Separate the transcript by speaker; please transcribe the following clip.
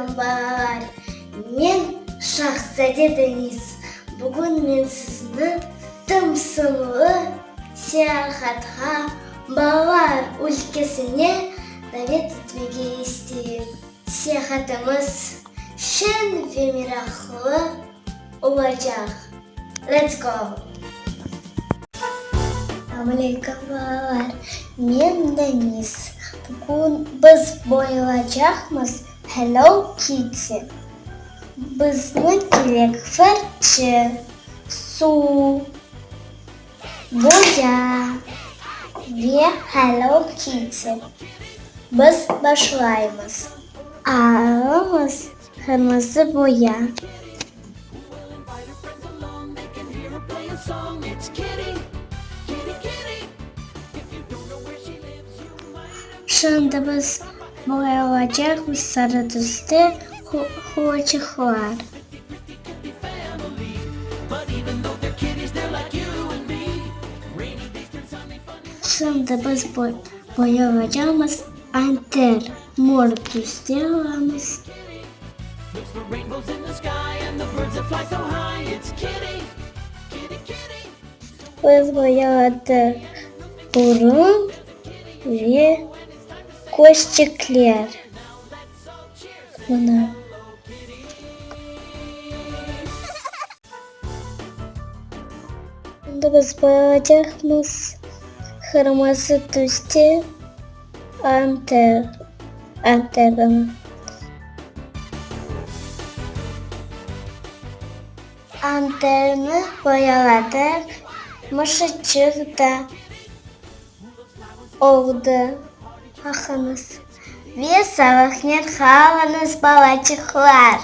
Speaker 1: aleyküm, balalar! Men Şahzade Deniz. Bugün men sizni tımsımlı seyahatqa, balalar ülkesine davet etmege isteyim. Seyahatımız şeñ ve meraqlı olacaq. Let's go! Selâm aleyküm, balalar! Men Deniz. Bugün biz boyalacaqmız Hello Kitty. Bizni kerek fırçı, suv, boya ve Hello Kitty. Biz başlaymız. Alamız qırmızı boya. Şimdi biz boyalacaqmız sarı tüste qulaçıqlar. Şimdi biz boyalacaqmız anter, mor tüste alamız. Biz boyaladıq burun ve közçikler. Mına. Şimdi biz boyalacaqmız qırmızı tüste anter, anterini. Anterni boyaladıq, mışıçıq da oldı. Baqıñız. Ve sağlıqnen qalıñız, balaçıqlar!